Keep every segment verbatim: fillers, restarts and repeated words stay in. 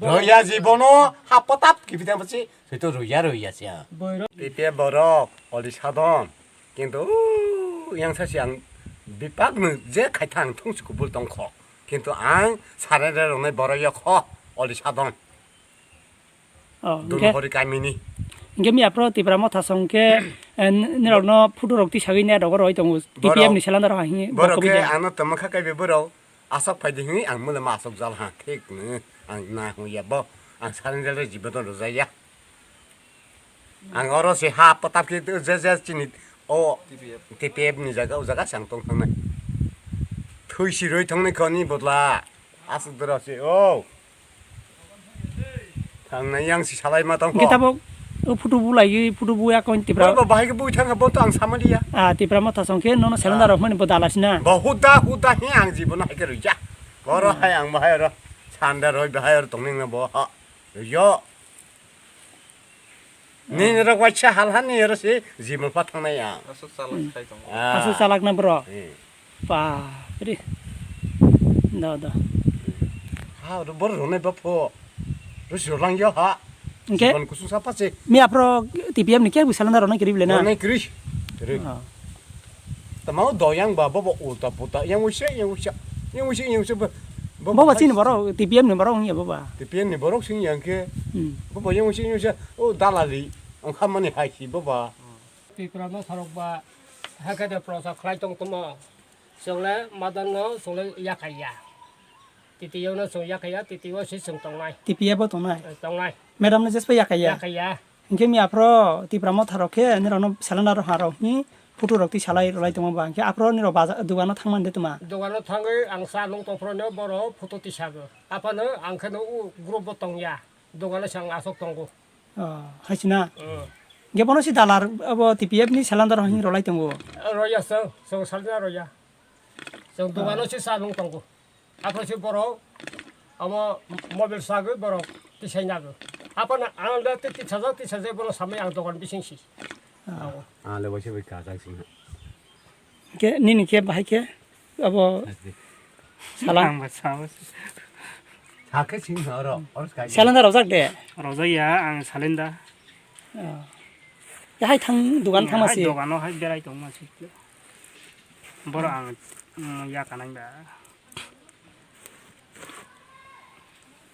Roya jibono ha potap kipitang pasi, soito roya roya siya. Tipe borok, oli sadon. Kintu, yang sasi ang bipak no je khai thang thung si kubul tong kho. Kintu ang sarere rongnai borok yok ho, oli sadon. Oh, Dun hori kamini. Hingke mi apro Tipra Motha song ke, eh, nirok no photo rok tisagwi ne dogo roi tongo. T P F ni selandar ha hingi. Borok ke ano tamo kha kaibe borok. Asok phaidi hingi ang mole ma asok jal ha. Thik ni ang na hu ya bo. Ang sarin jal re jibo don rojaya. Ang oro se ha patap ke je je chini o T P F ni jaga o jaga sang tong thangnai. Thui si roi thangnai khoni bodla. Asok dora se o. Thangnai yang si salai ma tong Hingke ko. Tabok o photo bu lai photo bu ya kon Tipra. Bo bahai ke bu thang bo to ang samali ya. Ah, Tipra Motha song ke nono selandar rok mani bo dala sina. Bo huda huda he ang jibo na ke roi ya. Oro hai ang bahai oro. Sanda roi bahai oro tongning na bo ha. Yo. Nini rok waisa hal hani oro si jimol pa thangnai ya. Aswk chalak khai tongo. Ah. Aswk chalak na bro. Eh. Pa, ri. Da, da. Ha, oro bor rone ba pho. Ro si rang yo ha. Hingke? Jibon kusung sa pa se. Mi apro T P F ni kya bu salanda rona kiri bile na? Rona kiri. Ri. Ah. Tamo doyang ba, bobo ulta puta, yang usia, yang usia, yang usia, yang usia, bo, bo Boba ba chini hai borok, T P F ni borok wngya boba. T P F ni borok sing yang khe, Hmm. Bobo yang usia, yang usia, o dalali, ang khamani hai si boba. Tipra no sarok ba, hakhe de prosa khlai tong tomo. Chwng le madan no, chwng le yakhai ya. Titi yo no chwng yakhai ya, titi yo si chwng tongnai. T P F bo tongnai? Eh, tongnai. Madam no jespa yakhai ya? Yakhai ya. Hingke mi aphro Tipra Motha rok khe nirok no salanda rok ha rok hi photo rok twi salai rwlai tongma ba hingke aphro nirok baja-, dogano thangmani de tuma. Dogano thangwi ang cha nung tongphro no boro photo twi sago. Aphano ang khe no o group bo tongya. Dogano se ang asok tongo. Oh, hai sina. Mm. Hingke bono si dalar abo T P F ni salanda rok hi rwlai tongo. Roya so, so salanda roya. So dogano se cha nung tongo. Aphro se borok, amo mobile sagwi borok tisai nago. Aphano ang da ti tisajak, tisajak borok samai ang dogan bising si. Ah. Ang le waisa bai kajak sing ha. Ke nini ke bahai ke abo salang. Ang ba sao. Sakhe sing ha oro, oro skai. Salanda rojak de. Rojak ya ang salenda. Oh. Ya hai thang dugan thang masi. Dogano hai berai tong masi. Borok ang, mm, ya kanang da.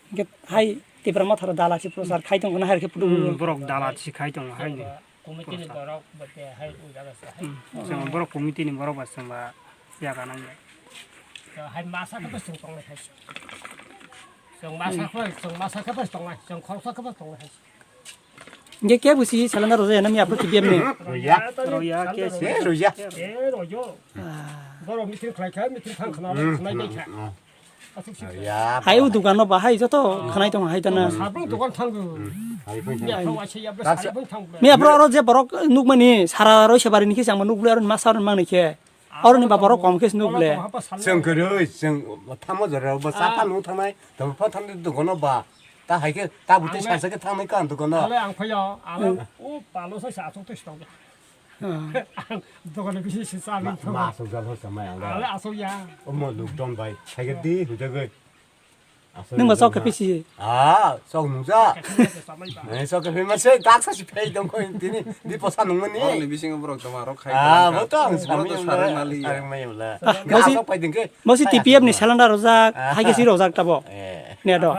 Hingke hai Tipra Motha rok dala si prochar khai tong khna hai khe phutu. Hmm, borok dala si khai tong hai ni. Committee ni borok bo te hai o jaga se hai. Hmm, chwng borok committee ni borok ba chwng ba ya kanang ya. Hai masa khe bo chwng tong lai hai. Chwng masa khe, chwng masa khe bo tong lai, chwng khoroksa khe bo tong lai hai. Hingke ke busi salanda rojak ya na mi aphro T P F ni? Roya. Roya ke si. Eh, roya. Eh, royo. Ah. Borok meeting khlai kha, meeting thang khna, hmm, khna dai kha. Hmm. Aswk si. Roya. Hai o dugan no bahai joto khnai tong hai tana. Sabung dugan thango. Hmm. Hai phai ya, thang. Khawai se ya, sabung thang. Mi aphro oro je borok nukmani sara roi se bari ni khe changma nukle aro ma sar mang ni khe. Oro ni ba borok kom khe se nukle. Chwng kwrwi, chwng thamo jora bo cha pha nung thangnai. Tamo pha thang dogano ba. Ta hai khe, ta bwtwi ang le, sasa khe thangnai ka ang dogano. Ale ang phaio, ale o palo sai sa asok twi stong. Ah. Ang dogano bisi si sa ma, nang ma thang. Asok jal ho samai ang. Ale asok ya. O mo luk don bai. Hai khe di hujagwi. Asok. Nung ba sok khe pisi. Ah, sok nungja. Eh, sok khe phi ma se tak sa si phei dong kho tini. Di posa nungmani. Ni bisingo borok tama rok khai. Ah, bo to ang sami sari mali. Sari mai la. Mosi, asok pai ding khe. Mosi T P F ni salanda rojak, ah, hai khe si rojak tabo. Eh. Ne do.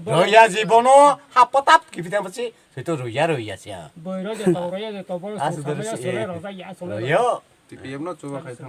Roya jibono ha potap kipitang pasi. Soito roya roya siya. Boi roya to roya to boi. Aswk sumaya sore roya ya sore. Roya. T P F no chuba khai thang.